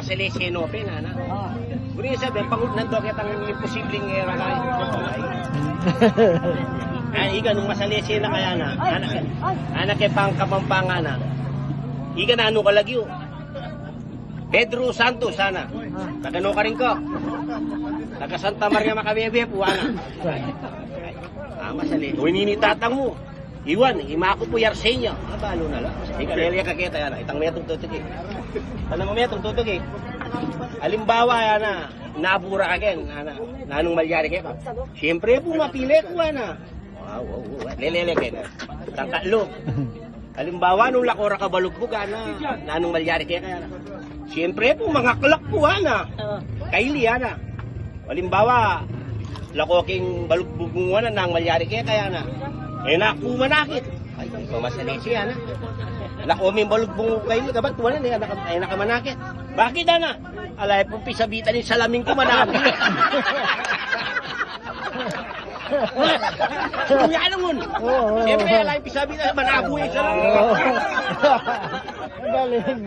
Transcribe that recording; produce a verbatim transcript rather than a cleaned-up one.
Masalese no pe, ana. Guri sabi, pangudnan do ketang imposibleng era kaya. Ay, iga nung masalese na kaya na. Ana, ana ke pang Kapampangan na. Iga nanu ka lagyu? Pedro Santos, ana. Taga no karin ko? Taga Santa Maria Macabebe pu, ana. Ah, masalese. O, ini ni tatang mu. Iwan, imaku pu i Arsenia. Ah, balu na la. Ika, lele ka keta, ana. Itang metung tutuki. Itang metung tutuki. Alimbawa, ana, nabura ka ken, ana. Nanung malyari keka? Siyempre pu, mapile ku, ana. Wow, wow, wow. Lele, lele, lele. Tangkatlu. Alimbawa, nung lako ra ka balugbug, ana, nanung malyari keka, ana? Siyempre pu, mangaklak pu, ana. Kaili, ana. Alimbawa, lako king balugbug mu, ana, nanung malyari keka, ana? E na ku manakit. Ay, masalese, ana. Lako ming balugbug mu kaili, kabat, ana, e na ka, e na ka manakit. Bakit, ana? Ala e pung pisabitan ing salamin ku, manabu. Kuya, alam mo. Oo, oo. Siyempre, ala e pung pisabitan, manabu ing salamin. Oo. Ang galing.